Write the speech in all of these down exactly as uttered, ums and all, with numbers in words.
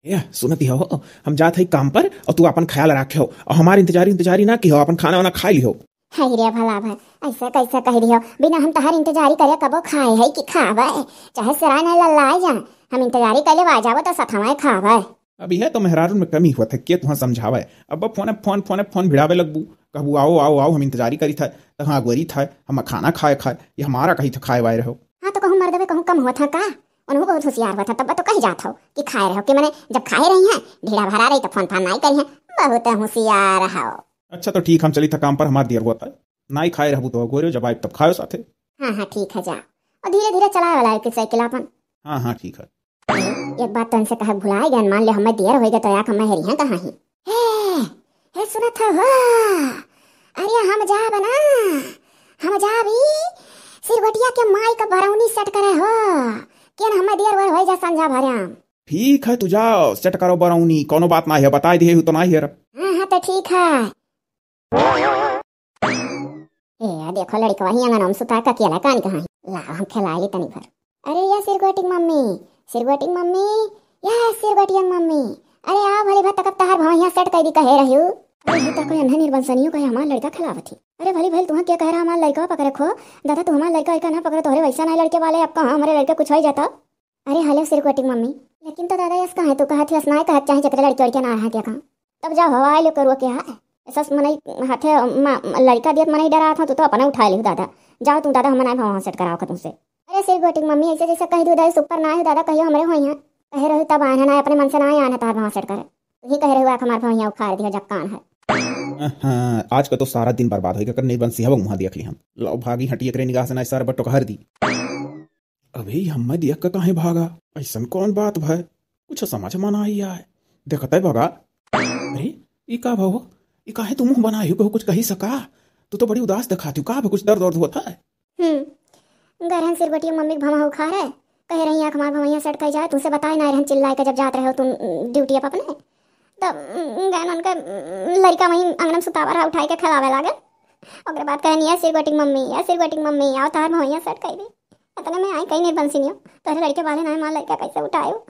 ए, सुनत हो, हम जात हई काम पर, और तू आपन ख्याल राखे हो, और हमार इंतजारी, इंतजारी ना की हो, आपन खाना वाना खाइ लिहो। हाय रे भला भर, ऐसा कैसा कह दियो? बिना हम तहार इंतजारी करे कबो खाए है कि खावे? चाहे सिराय ना लल्लाए जा, हम इंतजारी कैले आ जाबो तो सथवाए खावे। अब यह तो मेहरारून में कमी हुआ था, के तुहाँ समझावे? अब फोन, फोन, फोन, फोन भिड़ावे लगबू, कहबू, "आओ, आओ, आओ, हम इंतजारी करी था, तहाँ अगोरी था, हम खाना खाए खाए, ये हमारा कही था खाए वाए रहो।" हाँ, तो कहूँ मर्दवे कहूँ कम हुआ था का? उनहू बहुत होशियार हुआ था, तब तो कही जात हो कि खाए रहो, कि मने जब खाए रही हैं, ढीला भरा रही तो फोन फान नाई करी हैं, बहुत होशियार हो। अच्छा तो ठीक, हम चली था काम पर, हमार देर हुआ था, नाई खाए रहबू तो अगोरे जब आइब तब खायो साथे। हाँ, हाँ, ठीक है, जा। और धीरे धीरे चलाए वाला है कि साइकिल आपन। हाँ, हाँ, ठीक है। एक बात तो इनसे कहे भुलाए गए, मान ले हमें देर होई गए तो आँख में हेरी हैं कहाँ ही। हे, हे, सुनत हो? अरे हम जाब ना, हम जाब ई सिरगोटिया के माई का बरौनी सेट करे हो। केन हमें देर वेर होई जा संझा भर्याम। ठीक है, तू जाओ, सेट करो बरौनी, कोनो बात ना है, बताए दिए हूँ तो ना है। हाँ, हाँ, तो ठीक है। ए, देखो लड़कवा ही अंगनवा में सुता के अकेला कान कहाँ है? लाओ हम खेलाए तनी भर। अरे या सिरगोटिक मम्मी, सिरगोटिक मम्मी, या सिरगोटिया मम्मी, अरे आओ भली भर तकब तहार भवैया सेट कर दी कहे रही हूँ। अरे ये तक अन्हा निर्बंसनियों कहे हमार लड़का खेलावत ही। अरे भली भली तुहाँ क्या कह रहा हमार लड़का पकड़े खो? दादा तू हमार लड़का, लड़का ना पकड़े, तोहरे वैसा ना लड़के वाले, अब कहाँ हमरे लड़के कुछ हो जाता। अरे हेलो सिरगोटिक मम्मी, लेकिन तो दादा यस कहे तू कहत यस ना कहत चाहे जकरे लड़के वड़के ना रहा क्या कहाँ? तब जाओ हवा आइलो करुआ के हाय। ऐसा मनई हाथे मा-, लड़का दियत मनई डरात हो, तू तो अपना उठा लिहु दादा। जाओ तू दादा, हम मनाई भवा सेट कराओ तुमसे। अरे सिरगोटिक मम्मी, ऐसे जैसे कह दू दादा, सुपर ना है दादा, कहियो हमरे होई हैं। कहे रही तब आए हैं ना, अपने मन से ना आए हैं तार भवा सेट करे। तू ही कह रही हो, आँख हमार भवैया उखाड़ दिया जब कान है। हाँ, आज का तो सारा दिन बर्बाद होइगा, कर निर्बंसी हवा मुँह देख ली हम। लो भागी हटी, एकरे निगाह से ना सारा बट्टो का हर दी। अबे, ई हम्मे देख के काहे भागा? अइसन कौन बात भय? कुछ समझ में ना आई आय। देखत है बगा। अरे, ई का भव? ई काहे तू मुँह बनाए हो? कहू कुछ कही सका? तू तो बड़ी उदास दिखाती हो। का भय, कुछ दर्द वर्द होत है? हम्म, गरहन सिरगोटिया मम्मी के भमा उखाड़ है। कहे रही आँख मार भवैया सटकाई जाए, तुमसे बताए ना रहन चिल्लाए के जब जात रहे हो तुम, उम, ड्यूटी पे अपने। तब, उम, गैन उनका, उम, लड़का वहीं अंगन में सुतावा रहा, उठाए के खेलावे लागल। ओकरे बाद कहनी, "ए सिरगोटिक मम्मी, ए सिरगोटिक मम्मी, आओ तार भवैया सटकाई दी।" इतने में आई कहीं निर्बंसिनियो, "तोहरे लड़के वाले ना है, माँ लड़का कैसे उठायो?"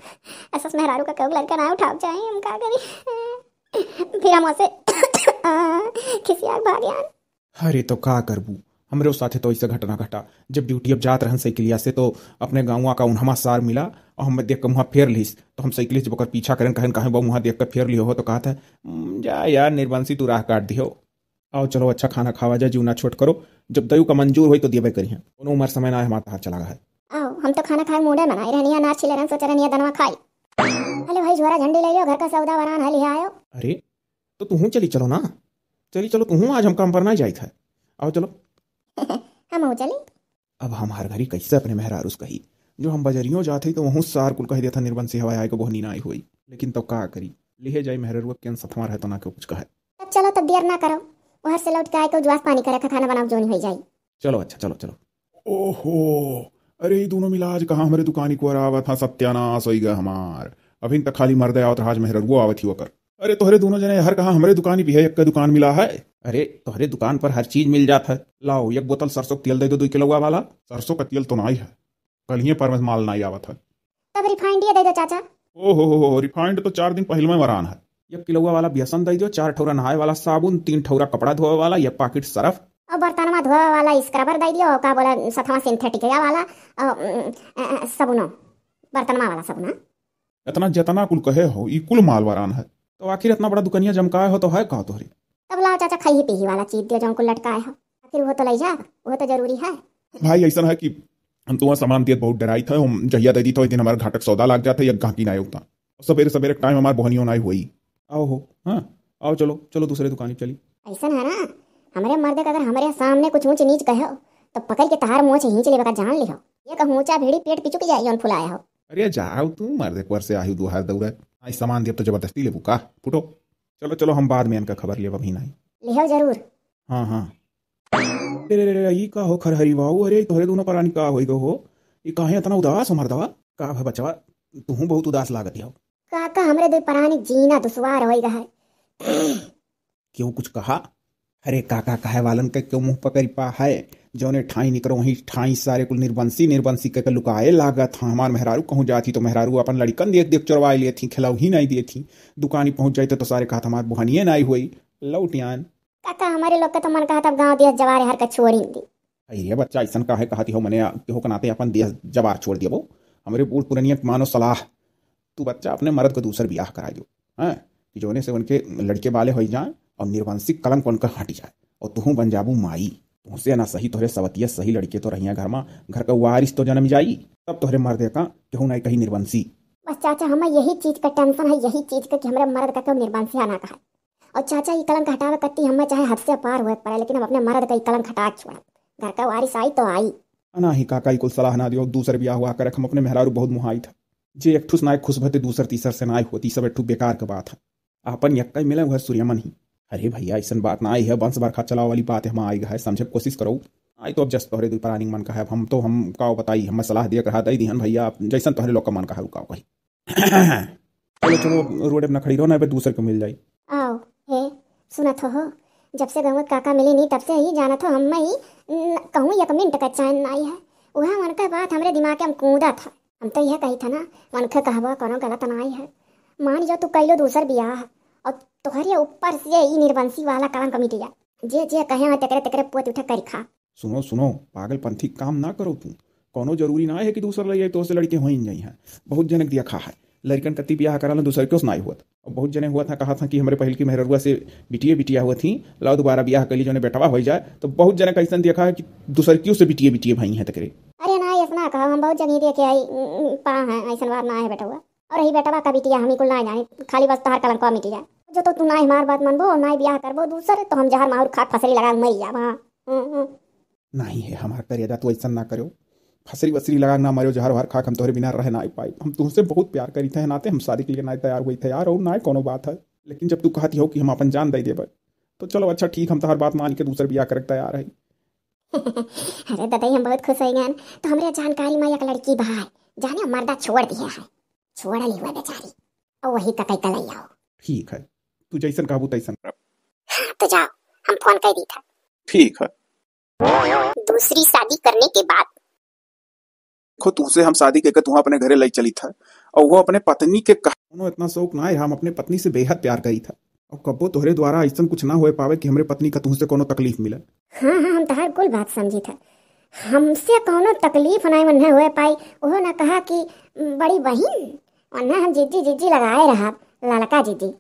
ऐसा मेहरारू का कहू लड़का ना उठाओ चाहे, हम का करी? फिर हम उसे खिसिया के भाग आन। अरे तो का करबू, हमरे साथे तो ऐसे घटना घटा। जब ड्यूटी अब जात रहन साइकिलिया से तो अपने गाँव का उन्हमा सार मिला और हमें देख के मुँह फेर लिस। तो हम साइकिल से ओकर पीछा करन, कहन, "काहे बा मुँह देख के फेर लियो हो?" तो कहत है, "उम, जा यार निर्बंसी, तू राह काट दियो।" आओ चलो, अच्छा खाना खावा जा, जीव ना छोट करो। जब दयू का मंजूर होई तो देबे करिहैं। कोनो उमर समय ना है, हमार तहार चला है। आओ, हम तो खाना खाए मूडे मनाए रहनी है, अनार छीले रहन, सोचे रहनी है दनवा खाई। अरे भाई, झोरा झंडी ले लियो, घर का सौदा वरान है, लिहा आयो। अरे, तो तुहूँ चली चलो ना। चली चलो तुहूँ, आज हम काम पर ना जाइत है। आओ चलो। हम हो चली। अब हम हर घड़ी कैसे अपने मेहरारू से कही? जो हम बजरियों जात हई तो वहूँ सार कुल कह देत है, "निर्बंसी हवा आए को बोहनी ना आई होई।" लेकिन तब का करी, लिहे जाई मेहरारू, अब केन सथवा रहे तो ना केहू कुछ कहे। तब चलो, तब देर ना करो, वहर से लौट के आए के उजवास पानी करे, खाना बनाओ, जोनी होई जाई। चलो अच्छा, चलो चलो। ओहो, अरे ई दोनों मिला आज कहाँ हमरे दुकानी को आवत हा, सत्यानाश होई गए हमार। अभिन तक खाली मर्दे आवत रहा, आज मेहररुओ आवत ही ओकर। अरे तोहरे दोनों जने हर कहाँ हमरे दुकानी पे है, एक का दुकान मिला है। अरे तोहरे दुकान पर हर चीज मिल जात है। लाओ एक बोतल सरसों का तेल दे दो, दो किलोवा वाला। सरसों का तेल तो नाई है, कलिए पर में माल नाई आवत है। तब रिफाइंडिया दे दो चाचा। ओहो हो हो, रिफाइंड तो चार दिन पहले में वरान है। एक किलोवा वाला बेसन दे दो, चार ठौरा नहाए वाला साबुन, तीन ठौरा कपड़ा धोए वाला, एक पाकिट सरफ। और बर्तनमा धोए वाला स्क्रबर दे दियो, का बोला सथवा सिंथेटिक वाला, और, उम, अ, अ, सबुनो, बर्तनमा वाला सबुना। इतना जतना कुल कहे हो, ई कुल माल वरान है। तो आखिर इतना बड़ा दुकनिया जमकाए हो तो है का तोहरे? तब लाओ चाचा, खाई पीही वाला चीज दियो, जौन कुल लटकाए हो। आखिर वो तो ले जा, वो तो जरूरी है। भाई, ऐसा है कि हम तुम्हारा सामान दियत बहुत डराई था, हम जहिया दे दी था, एक दिन हमारे घाटक सौदा लाग जाता, एक गाहकी ना होता। सवेरे सवेरे टाइम हमार बोहनियो ना हुई। आओ हो, हाँ, आओ चलो, चलो दूसरे दुकानी चली। ऐसा है ना, हमरे मर्द का अगर हमरे सामने कुछ ऊंच नीच कहो, तो पकड़ के तहार मुँह से हींच लेवे का जान लिहो। ये कहूँ ऊंचा भेड़ी पेट पिचुक जाए, जौन फुलाया हो। अरे जाओ तू, मर्द एक बार से आही दुहार दौड़ा। आज सामान दियब तो जबरदस्ती लेबू का? फुटो। चलो चलो, हम बाद में इनका खबर लेब, अभी नहीं। लिहो जरूर। हाँ हाँ। रे रे रे रे, ई का हो खरहरी बाबू? अरे तोहरे दोनों परानी का होई गो हो? ई काहे इतना उदास हो मर्दवा? का भा बचवा, तुहूँ बहुत उदास लागत हो। काका, हमरे दो परानी जीना दुश्वार होई गए है। क्यों, कुछ कहा? अरे काका कहे वालन के क्यों मुँह पकड़ पा है? जौने ठाई निकरो वहीं ठाई सारे कुल निर्बंसी निर्बंसी कह के लुकाए लागत हाँ। हमार मेहरारू कहूँ जात ही तो मेहरारू अपन लड़िकन देख देख चोरवाए लेत ही, खिलौही नाहीं देत ही। दुकानी पहुँच जाइत तो सारे कहत हमार बुहनिये नाहीं होई। लौट आन। काका, हमरे लोग के तो मन कहत अब गाँव देश जवारे हर के छोड़िन दी। अरे बच्चा, अइसन काहे कहत हो? मने केहू के नाते अपन देश जवार छोड़ देबो? हमरे बूढ़ पुरनिया के मानो सलाह, तू बच्चा अपने मर्द के दूसर बियाह कराइ दो, हैं? कि जौने से उनके लड़िके बाले होइ जाएँ और निर्वंशिक कलंक उनका हटि जाए और तुहूँ बन जाबू माई। तुहसे ना सही तोहरे सवतिया सही लड़िके तो रहिया घर मा, घर का वारिस तो जनम जाई, तब तोहरे मर्दे का केहू नाहीं कही निर्वंशी। बस चाचा, हमें यही चीज का tension है, यही चीज का कि हमरे मर्द का केहू निर्वंशिया ना कहे। और चाचा, ई कलंक हटावे कत्ती हमें चाहे हद से पार होए के पड़े, लेकिन हम अपने मर्द का ई कलंक हटा के छोड़ब। घर का वारिस आई तो आई। अनाही काका, ई कुल सलाह ना दियो, दूसर बियाह हुआ करे, हम अपने मेहरारू बहुत मुहाई था। जे एक ठुस नाय खुश भते दूसर तीसर से नाय होती, सब एक ठु बेकार के बात है। आपन यक्का मिले हुआ सूर्यमन ही। अरे भैया, अइसन बात ना आई है, वंश बरखा चलावे वाली बात है, हम आई है, समझे के कोशिश करो। आई तो अब जस तोहरे दुई प्राणी मन का है, अब हम तो, हम का बताई, हमें सलाह दिया कहा दई दिहन भैया, जैसन तोहरे लोग का मन का है, उ का कही। चलो, चलो, रोड पे ना खड़ी रहो, ना पे दूसर को मिल जाई। आओ, हे, सुनत हो, हो? जब से गंगोत काका मिली नी, तब से ही जानत हो, हम ही न-, कहूँ एक मिनट का चैन नाई है। वह मन का बात हमरे दिमाग के हम कूदत है। हम तो यह कही था ना, मन के कहबो कोनो गलत नाई है। मान जो तू कैलो दूसर बियाह, और तोहरे ऊपर से ई निर्बंसी वाला कलंक मिट जा। जे, जे कहे हो, तेकरे, तेकरे पोत उठा करी खा। सुनो, सुनो, पागलपंथी काम ना करो तू। कौनो जरूरी ना है कि दूसर लइ जाए, तो से लड़के होइन जाई हैं। बहुत जने के देखा है, लड़कन कत्ती बियाह करालन, दूसर क्यों से नाई हुआ था। और बहुत जने हुआ था, कहा था कि हमरे पहल की मेहररुआ से बिटिये बिटिया हुआ थी, लाओ दोबारा बियाह कर ली, जोने बेटवा हो जाए। तो बहुत जने का अइसन देखा है कि दूसर क्यों से बिटिये बिटिये भाई हैं तकरे। अरे ना, ऐसा ना कहो, हम बहुत जगह देखे आई, उम, उम, पा हैं, अइसन बात ना है बेटवा। और रही बेटवा का बिटिया, हम ही कुल ना जानी, खाली बस तोहार कलंकवा मिटी जाए। जो तो तू ना हमार बात मनबो और ना ही बियाह करबो दूसर, तो हम जहर माहुर खा के फसरी लगा के मरी जाब। हाँ। हम्म, हम्म। नहीं है हमार करेजा, तू अइसन ना करो। फसरी वसरी लगा के ना मरो, जहर वहर खा के हम तोहरे बिना रह ना पाई। हम तुमसे बहुत प्यार करी थे, नाते हम शादी के लिए ना तैयार हुई थे यार, और ना कोनो बात है। लेकिन जब तू कहती हो कि हम अपन जान दे देबे, तो चलो अच्छा ठीक, हम तोहार बात मान के दूसर बियाह करे के तैयार है। अरे ददई, हम बहुत खुश हो गए। तो हमरे जानकारी में एक लड़की बा, जाने मर्दा छोड़ दिया है, छोड़ ली हुआ बेचारी, और वही तक कल आओ। ठीक है, तू जैसन कहबू तैसन। हाँ, तो जाओ, हम फोन कर दी था। ठीक है। दूसरी शादी करने के बाद। देखो, तुमसे हम शादी करके तुम अपने घरे लई चली था, और वो अपने पत्नी के कहा कोनो इतना शौक ना है, हम अपने पत्नी से बेहद प्यार करी था। और कब्बो तोहरे द्वारा अइसन कुछ ना होए पावे कि हमरे पत्नी का तुमसे कोनो तकलीफ मिले। हाँ, हाँ, हम तहार कुल बात समझी था। हमसे कोनो तकलीफ ना वन्हे होए पाई। ओहो ना कहा कि बड़ी बहिन, वन्हे हम जिज्जी जिज्जी लगाए रहा, ललका जिज्जी।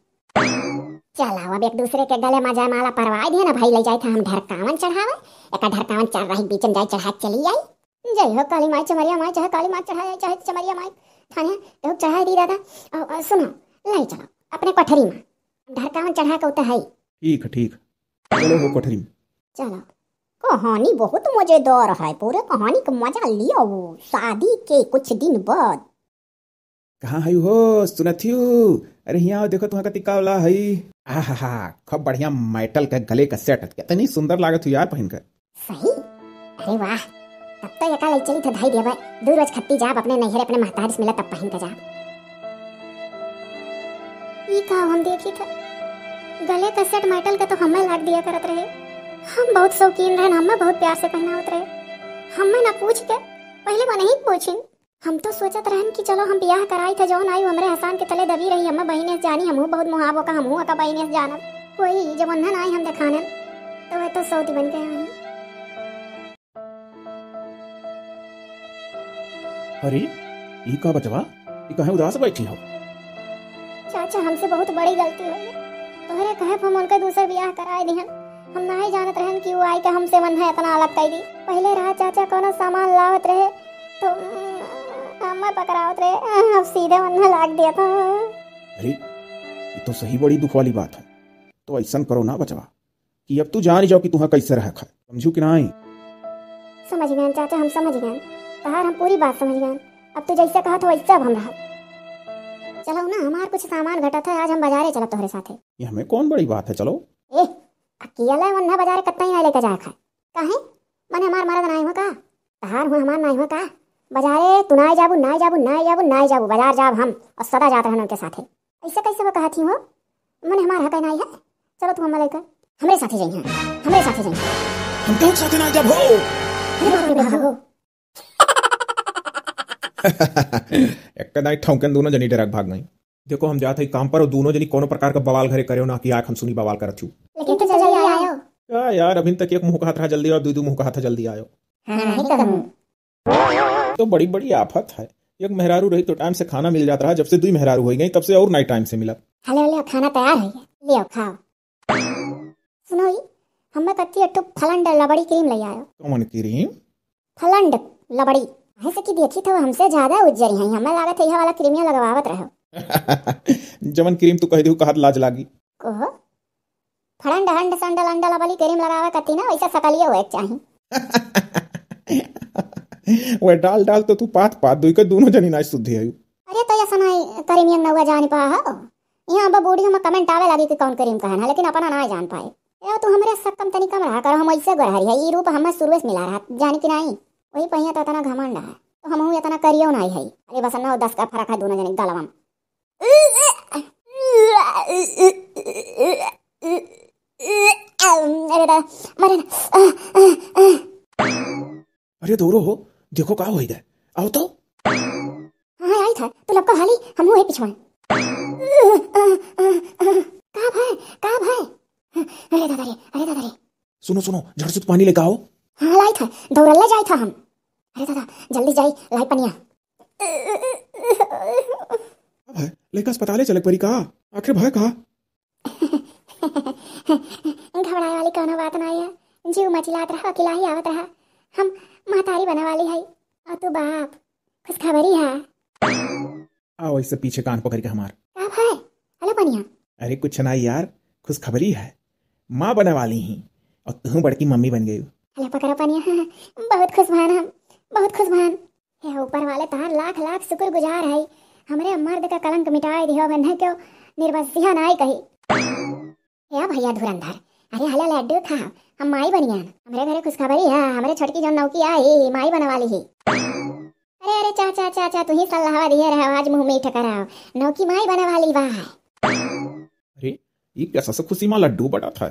चल आओ, अब एक दूसरे के गले मा जयमाला परवाए दे ना भाई, ले जाए था हम ढरकावन चढ़ावे। एक ढरकावन चार रही बीच में जाए चढ़ा के चली आई। जय हो काली माई, चमरिया माई, चाहे काली माई चढ़ाए, चाहे चमरिया माई थाने, एहू चढ़ाए दी दादा। अ, अ, सुनो, लाई चलो अपने कोठरी मा, ढरकावन चढ़ा के उतर है। ठीक है, ठीक। चलो हो कोठरी मा। चलो। कहानी बहुत मजेदार है, पूरे कहानी का मजा लियो। शादी के कुछ दिन बाद। कहाँ है हो, सुनत ही हो? अरे हियाँ आओ, देखो तुहाँ का तिकावला है। आहा, खूब बढ़िया मेटल का गले का सेट, कितनी सुंदर लागत हो यार पहनकर। सही? अरे वाह, तब तो एका लई चली था धाई देवे। दू रोज खत्ती जाब अपने नैहरे अपने महतारी से मिला तब पहिन के जाब। ई का हम देखी था, गले का सेट मेटल का तो हमें लाग दिया करत रहे। हम बहुत शौकीन रहन, हमें बहुत प्यार से पहनावत रहे। हमें ना पूछ के पहले वो नहीं पूछिन। हम तो सोचत रहन कि चलो हम बियाह कराई था, जौन आई हमरे हसान के तले दबी रही, हमें बहिने से जानी, हमहू बहुत मुहाबो का, हमहू का बहिने से जानब। कोई जब उन्हन आई हम देखानन, तो वह तो सौती बन गए आई। अरे, ई का बचवा, ई काहे उदास बैठी हो? चाचा, हमसे बहुत बड़ी गलती हो गई। तोहरे कहे हम उनके दूसर बियाह कराए दिहन। हम नहीं जानत रहन कि वो आई के हमसे मन है इतना अलग कर दी। पहले रहा चाचा कोनो सामान लावत रहे तो, उम, हमें पकड़ावत रहे, अब सीधे मन में लाग दिया था। अरे, ये तो सही बड़ी दुख वाली बात है। तो ऐसन करो ना बचवा, कि अब तू जान जाओ कि तुहाँ कैसे रह खाए, समझू कि नहीं? समझ गए चाचा, हम समझ गए, तहार हम पूरी बात समझ गए। अब तू जैसे कहा था वैसे अब हम रहा। चलो ना, हमार कुछ सामान घटा था, आज हम बाजारे चलब तोहरे साथे। ये हमें कौन बड़ी बात है, चलो। ए, अकेले वन्ना बाजारे कत्ता ही ना लेके जाए खाए, काहे? मने हमार मरद नाई हो का? तहार हो हमार नाई हो का? बाजारे तू नाई जाबू, नाई जाबू, नाई जाबू, नाई जाबू, बाजार जाब हम और सदा जात रहन उनके साथे। ऐसे कैसे वो कहत ही हो? मने हमार हक नाई है? चलो तू हमारे लेकर। हमरे साथे जाइए, हमरे साथे जाइए। हम तो साथ ना जब हो। अरे बाप रे बाप हो। एक दाई ठौंकन दोनों जनी डरक भाग गई। देखो, हम जात हई काम पर और दोनों जनी कोनो प्रकार का बवाल घरे करेउ ना कि आँख हम सुनी बवाल करत हूँ। लेकिन तू जल्दी आयो। का यार, अभी तक एक मुँह कहत रहा जल्दी आयो, दू दू मुँह कहत रहा जल्दी आयो। हाँ, नहीं कहूँ। तो बड़ी बड़ी आफत है। एक मेहरारू रही तो टाइम से खाना मिल जात रहा, जब से दुई मेहरारू होइ गई तब से और नाई टाइम से मिलत। हेलो, हेलो, खाना तैयार है, लियो खाओ। सुनो ई, हमें कच्ची एक ठो फलंड लबड़ी क्रीम ले आयो। कौन क्रीम? फलंड लबड़ी। ऐसे कि देखी तो हमसे ज्यादा उज्जर हैं, हमें लागत है यह वाला क्रीमिया लगवावत रहो। जवन क्रीम तू कह दू कहत लाज लागी। कहो, फलंड हंड संडल अंडल लबड़ी क्रीम लगावे कती ना, वैसे सकलिए हुए के चाही। वह डाल डाल तो तू पात पात दुई के दोनों जनी नाई शुद्धि है। अरे तो ऐसा नाई क्रीमिया नौवा जानी पा हो। यहाँ अब बूढ़ी हम कमेंट आवे लगी कि कौन क्रीम कहन है, लेकिन अपना ना जान पाए। ए, तू हमरे सक्कम तनी कम रहा करो, हम ऐसे गोरहरी है, ई रूप हमें शुरुए से मिला रहा, जानी कि नाई? वही पहिया तो इतना घमंड है, तो हमहू इतना करियो नाई है। अरे बस नौ दस का फर्क है दोनों जने गलवा में। अरे दादा, मरे ना। अरे दौड़ो हो, देखो का होई गए। आओ तो। हाँ, आई था, तू लपको हाली, हम हुए पिछवान। का भाई, का भाई? अरे दादा रे, अरे दादा रे। सुनो, सुनो, झट से तू पानी लेके आओ। हाँ, लाई था, दौड़ल ले जाई था हम। अरे दादा, जल्दी जाई, लाई पनिया। अब है, लेके अस्पताले चले परी का? आखिर भाई का? घबराए वाली कौनो बात ना है। जीव मचिलात रहा, अकिलाही आवत रहा। हम महतारी बने वाली है, और तू बाप। खुशखबरी है। आओ, इससे पीछे कान पकड़ के हमार। का भाई? हेलो पनिया। अरे कुछ ना यार, खुशखबरी है। माँ बने वाली ही, और तू बड़की मम्मी बन गई। हेलो पकड़ो पनिया, बहुत खुश भान हम, बहुत खुश भान। हे ऊपर वाले, तार लाख लाख शुक्रगुजार है, हमरे मर्द का कलंक मिटाए दिहो, बन्हे क्यों निर्बसिया नाई कही। हे भैया धुरंधर, अरे हला लड्डू खा, हम माई बनियान। हमरे घरे खुशखबरी है, हमरे छोटकी जौन नौकी आई, माई बने वाली ही। अरे, अरे, चा, चा, चा, चा, तू ही सलाहवा दिए रहे, आज मुँह मीठ कराओ, नौकी माई बने वाली बा। अरे, ई कैसा से खुशी मा लड्डू बटत है?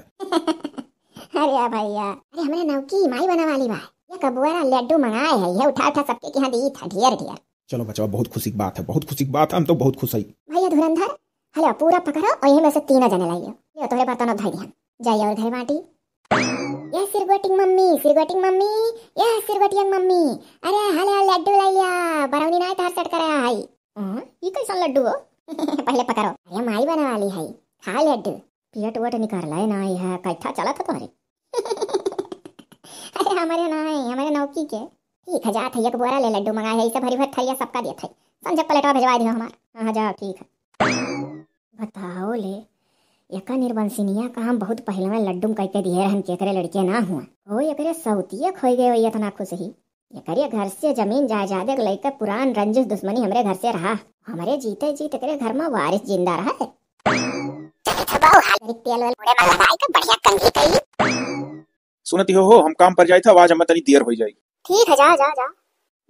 अरे भैया, अरे हमरे नौकी माई बने वाली बा, ये कबुआरा लड्डू मंगाए है, ये उठा उठा सबके यहाँ दी था, ढेर ढेर। चलो बचवा, बहुत खुशी की बात है, बहुत खुशी की बात है, हम तो बहुत खुश है। भैया धुरंधर, हेलो, पूरा पकड़ो और यही में से तीनों जने लाइयो। लियो, तोहरे बर्तन उठाई दिहन। जाइए और घरे बांटी। ये सिरगोटिंग मम्मी, सिरगोटिंग मम्मी, ये सिरगोटियंग मम्मी। अरे, हेलो, लड्डू लाइया, बरौनी नाय तार सेट कराया है। हाँ, ये कैसा लड्डू हो? पहले पकड़ो। अरे, माई बने वाली है, खा लड्डू। पेट वोट निकाल है ना, यह कैठा चला था तुम्हारे। अरे, हमारे ना है, हमारे नौकी के। ठीक है, जात है, एक बोरा ले लड्डू मंगाए है, इसे भरी भर थरिया सबका देत है। संजय प्लेटवा भेजवा दियो हमार। हाँ, हाँ, जाओ, ठीक है। बताओ ले, एका निर्बंसिनिया का हम बहुत पहले में लड्डू कह के दिए रहन, केकरे लड़के ना हुआ। ओ, एकरे सौतिये खोई गए, इतना खुश ही। एकरे घर से जमीन जायदाद के लेके पुरान रंजिश दुश्मनी हमरे घर से रहा। हमरे जीते जीत एकरे घर में वारिस जिंदा रहा है। चलित बाऊ, हाल तेल वेल मुड़े में लगाई के बढ़िया कंघी कई। सुनती हो, हो, हम काम पर जाई था, आज हमें तनी देर हो जाई। ठीक है, जा, जा, जा।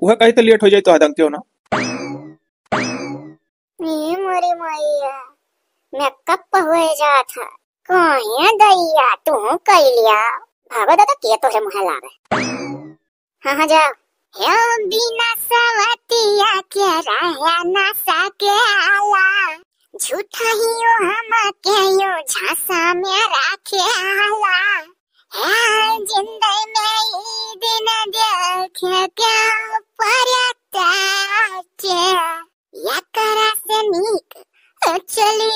वह कही तो लेट हो जाई तो आदंग क्यों ना। ए मोरी मैया, मेकअप हुए जात है। कहे दैया, तू कइलिया। भागो दादा, के तोहरे मुँह लागे। हाँ, हाँ, जा। हे बिना सवतिया के रहे ना सकेला, झूठा ही यो हम के यो झांसा में रखेला। हे जिंदगी में ई दिन देखे के परता के। एकरा से नीक चली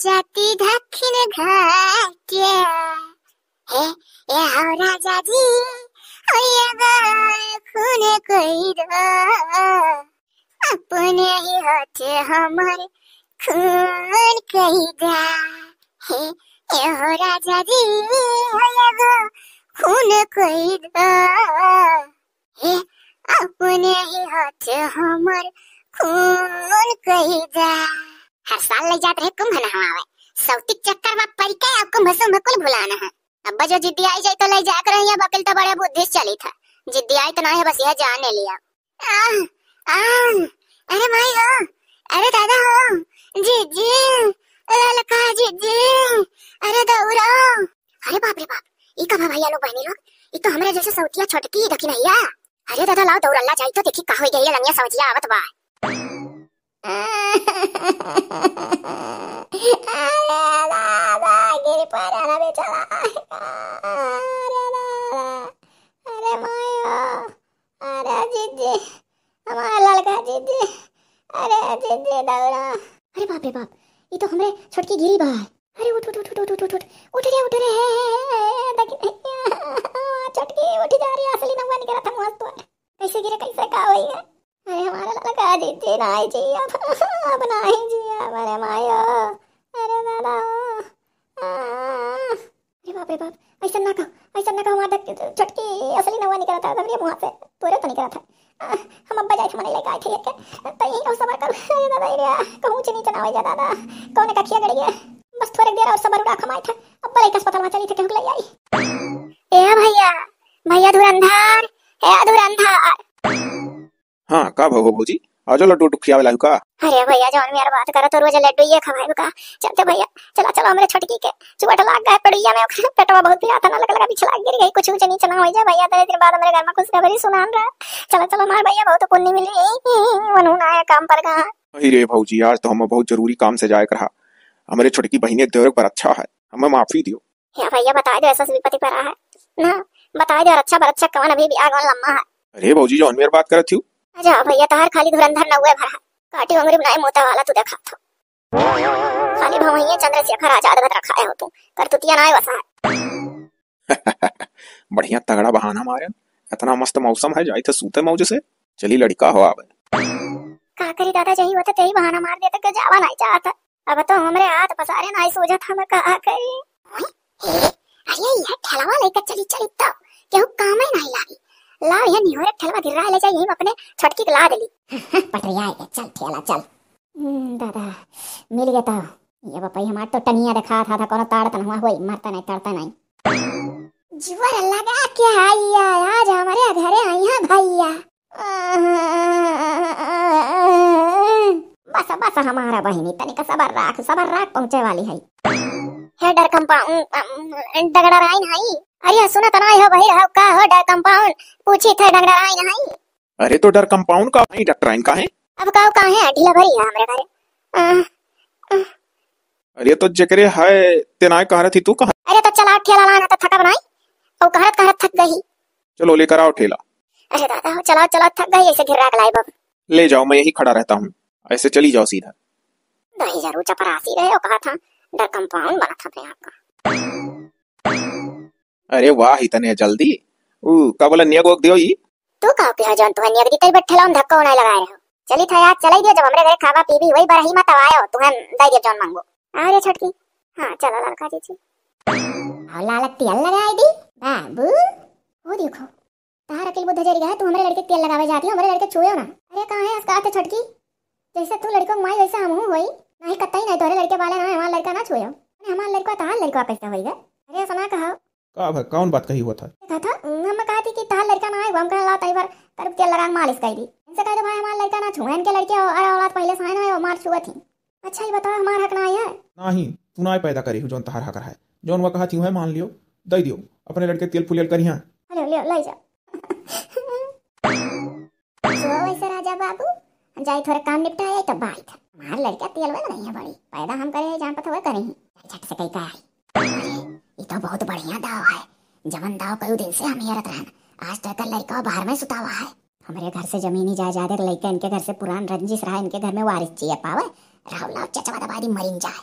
जाती दक्षिण घाटे। हे, ए हो राजा जी, ओ ये बार खून कोई दो, अपने ही हाथे हमारे खून कोई दा। हे, ए हो राजा जी, ओ ये बार खून कोई दो। हे, अपने ही हाथे हमर खून कही दा। हर साल ले जात रहे कुंभ नहवावे, सौतिक चक्कर में पड़ के अब कुंभ सुंभ कुल भुलाना है। अब जो जिद्दी आई जाए तो ले जाकर रही, अब अकिल तो बड़े बुद्धि से चली था। जिद्दी आई तो नहीं है, बस यह जाने लिया। आ, आ, अरे माई हो, अरे दादा हो, जीजी, ललका जीजी, अरे दौड़ो। अरे बाप रे बाप, ई का भा भैया लोग, बहनी लोग, ई तो हमरे जैसे सौतिया छोटकी दखिनहिया। अरे दादा, लाओ दौड़ल्ला जाई तो देखी का होई गई, लंगिया सवजिया आवत बा। अरे दादा, गिर पड़ा ना बेचारा। अरे दादा, अरे मायो, अरे जीजी, हमार ललका जीजी, अरे जीजी दौड़ा। अरे बाप रे बाप, ई तो हमरे छोटकी गिरी बा। अरे उठ, उठ, उठ, उठ रे, उठ रे, हे, हे, हे, हे, हे, देखी, छोटकी उठ जा रही, असली नौआ निकला था मुँह तोर। कैसे गिरे, कैसे का होई है? अरे हमारा ललका जीजी नाई जिया, अब नाई जिया, अरे मायो, अरे दादा, आ। अरे बाप रे बाप, ऐसा ना कहो, ऐसा ना कहो, हमार देख, छोटकी असली नौआ निकला था, हमरे मुँह से तोरे तो निकला था। आ, हम अब्बा जाए थे, मने लेके आए थे ये के, तो यही और सबर कर, अरे दादा, ये कहूँ चे नीचे ना हो जा दादा, कौन का खिया गड़ी है, बस थोड़े देर और सबर रख, हम आए थे, अब्बा लेके अस्पताल में चली थे, कहूँ ले आई। ए भैया, भैया धुरंधर, ए धुरंधर। हाँ, का भव हो भौजी? आजो लड्डू उड्डू खियावे लायू का? अरे भैया, जौन मेर बात करत हो, रोज लड्डू ये खवाए का? चलते भैया, चला, चलो, हमरे छोटकी के चोट लाग गए पड़िया में, ओकरे पेटवा बहुत पिरात है ना, लग लगा बिछला गिर गई, कुछ ऊंच नीच ना हो जाए भैया, तेरे दिन बाद हमरे घर में खुशखबरी सुनान रहा। चलो, चलो, हमार भैया बहुत पुण्य मिली, वनू ना आया काम पर कहाँ। अरे भौजी, आज तो हम बहुत जरूरी काम से जाए के रहा। हमरे छोटकी बहिनी के देवर पर अच्छा है, हमें माफी दियो। हे भैया, बताए दो, ऐसा विपत्ति पड़ा है ना, बताए दो, रक्षा बरक्षा कवन अभी भी आगमन लम्मा है। अरे भौजी, जौन मेर बात करत थियू? अच्छा भैया, तहार खाली धुरंधर नौवे भर है, काटी अंगुरी बनाए मोता वाला तू देखा था। खाली भवैया चंद्रशेखर आजाद भर रखा है हो तू, करतुतिया ना है वसा है। बढ़िया तगड़ा बहाना मारे, इतना मस्त मौसम है, जाई थे सूते मौज से, चली लड़का हो आवे। का करी दादा, जही होते तेही बहाना मार देते, के जावा नहीं चाहता। अब तो हमरे हाथ पसारे नाई सूझत, हम का करी? ओए, हे, अरे, ये ठेलवा लेके चली, चली तो, केहू कामे नाई लागी। लाओ, ये निहोरे ठेलवा गिर्रा ले जाई, यहीं अपने छोटकी के लाद ली। पटरिया है, चल ठेला, चल। हम्म, दादा, मिल गया तो। ये बपई हमार तो टंगिया देखा था, था कोनो ताड़ तन हुआ होई, मरता नहीं, तड़ता नहीं। जुअर लगा के आइया, आज हमरे घरे आई है भैया। बस, बस, हमारा बहिनी, तनिक सबर राख, सबर राख, पहुँचे वाली है। हे डर कंपाउन, डगडराइन है। अरे, सुनत नाई हो, बहिर हो का हो, डर कंपाउन, पूछी थे, डगडराइन है। अरे, तो डर कंपाउन का है, डॉक्टराइन का है? अब का, का है, ढीला भरी है हमरे घरे। अ, अ। अरे, तो जेकरे है, ते नाय कह रही तू कहाँ? अरे, तो चला ठेला लाना तो थका बनाई, और कहत, कहत थक गई। चलो, लेकर आओ ठेला। अरे दादा हो, चलाओ, चलाओ, थक गई, ऐसे गिर्रा के लाई बाबू। ले जाओ, मैं यहीं खड़ा रहता हूँ, ऐसे चली जाओ सीधा। नहीं, जरूर चपरासी रहे, वो कहा था, डर कंपाउन बना था अपने आप का। अरे वाह, इतने जल्दी? ऊ, का बोला, नियग वग दियो ई? तू का पिया जौन तुहे नियग दी, तई बैठे लाऊं, धक्का उनाई लगाए रहो। चली था यार, चलाई दियो, जब हमरे घरे खावा पीबी, वही बरही मत आयो, तुहे दई दियो जौन मांगो। आ रे छोटकी, हाँ, चलो लड़का जी जी। और लालक तेल लगाई दी, बाबू। वो देखो, तहार अकिल बुद्ध जरी गया, तू हमरे लड़के के तेल लगावे जाती हो, हमरे लड़के छुएओ ना। अरे कहाँ है असका आते छोटकी? जैसे तू लड़कों के माई वैसे हमहू होई। नहीं कतई नहीं, तोरे लड़के वाले ना, हमार लड़का ना छुएओ। अरे हमार लड़का तहार लड़का कैसे होई गे? अरे ऐसा ना कहा। का भा, कौन बात कही हुआ था? कहा था, हम कहा थी कि तहार लड़का ना आए, हम कहा ला तई बार कर तेल लगा के मालिश कर दी। इनसे कह दो भाई हमार लड़का ना छुए, इनके लड़के और औलाद पहले से है ना, वो मार छुआ थी। अच्छा, ये बताओ, हमार हक ना आया है? नहीं, तू ना पैदा करी हो, जौन तहार हक रहा है। जौन वह कहा थी, वह मान लियो, दे दियो, अपने लड़के तेल फुलियल करिहा। लियो, लियो, ले जा। सुनो वैसे राजा बाबू, जाई थोड़ा काम निपटा आई, तब आई था। हमार लड़का तेल वाला नहीं है बड़ी, पैदा हम करे हैं, जान पता वह करे ही। झट से कही का आई। अरे, ये तो बहुत बढ़िया दाव है, जवन दाव कई दिन से हम हेरत रहन। आज तो एकर लड़का बाहर में सुतावा है। हमरे घर से जमीनी जायदाद एक लइका इनके घर से पुरान रंजिश रहा, इनके घर में वारिस जिए पावे। राव लाव चचवा दबा दी, मरिन जाए।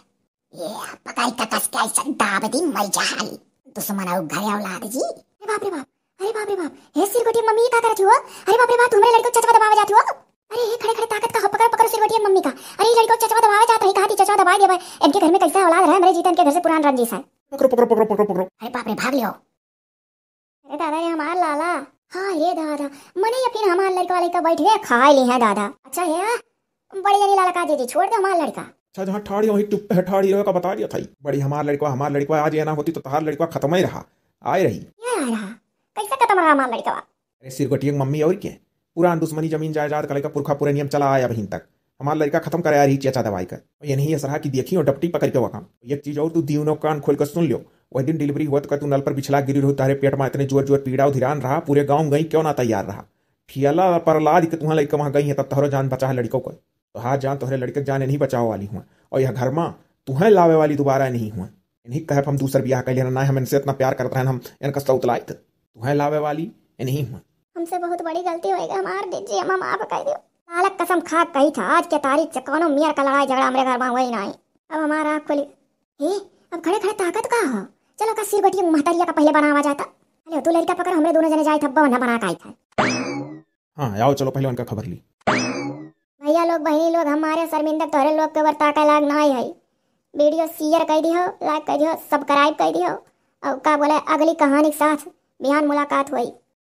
ये पकड़ के कस के ऐसा दाब दी, मर जा हाली। दुश्मन आउ घर औलाद जी। अरे बाप रे बाप, अरे बाप रे बाप, हे सिरगोटी मम्मी, ये का करत हो? अरे बाप रे बाप, तू हमरे लड़के को चचवा दबावे जाती हो? अरे ये खड़े खड़े ताकत का हो, पकड़ पकड़ सिरगोटी मम्मी का। अरे ये लड़के को चचवा दबावे जात रही, कहा थी चचवा दबाई देबे। इनके घर में कैसा औलाद रहा, हमरे जीते इनके घर से पुरान रंजिश है। पकड़ो पकड़ो पकड़ो पकड़ो पकड़ो। अरे बाप रे, भाग लियो। अरे दादा रे, हमार लाला। हाँ रे दादा, मने या फिर हमार लड़का वाले का बैठ गया, खा ली है दादा। अच्छा है, बड़े जनी लाला का जीजी, छोड़ दे हमार लड़का। अच्छा, जहाँ ठाड़ी वहीं टुप है, ठाड़ी रहे का बता दिया था ही। बड़ी हमार लड़का, हमार लड़का आज ये ना होती तो तहार लड़का खत्म ही रहा, आए रही। क्या आ रहा? कैसे खत्म रहा हमार लड़का? अरे सिरगोटिया के मम्मी और के, पुरान दुश्मनी जमीन जायदाद का लेकर पुरखा पुरनियम चला आया बहिन तक। हमार लड़का खत्म करे आ रही चेचा दवाई का। और ये नहीं असरहा कि देखी और डपटी पकड़ के वकाम। एक चीज और तू दीवनो कान खोल कर सुन लियो, वही दिन delivery होत का तू नल पर बिछला गिरी रहो, तहरे पेट मा इतने जोर जोर पीड़ा उधिरान रहा, पूरे गाँव गई क्यों ना तैयार रहा। ठियाला पर लाद के तुहाँ लइका वहाँ गई है, तब तोहरो जान बचा है लड़िको को। तोहार जान तोहरे लड़िके के जान इन्हीं बचावे वाली हुआ, और यह घर मा तुहें लावे वाली दोबारा इन्हीं हुआ। इन्हीं कहे हम दूसर बियाह कर लेना, ना हम इनसे इतना प्यार करत रहन, हम इनका सौतलाइत। तुहें लावे वाली इन्हीं हुआ। हमसे बहुत बड़ी गलती होई गई, हमार दीदी, हम माफ कर दियो। लालक कसम खा के कही था, आज के तारीख से कौनो मेर का लड़ाई झगड़ा हमरे घर मा हुई नाहीं। अब हमार आँख खुली। हे, अब खड़े खड़े ताकत का हो? चलो का सिर गोटिया महतरिया का पहले बनावा जाता। अरे तू लड़का पकड़, हमरे दोनों जने जाए था, बवना बना के आई था। हाँ, आओ, चलो पहले उनका खबर ली। भैया लोग, बहिनी लोग, हमारे शर्मिंदक तोहरे लोग के ऊपर ताके लाग नाहीं है। Video share कर दियो, like कर दियो, subscribe कर दियो, और का बोले, अगली कहानी के साथ बिहान मुलाकात होई।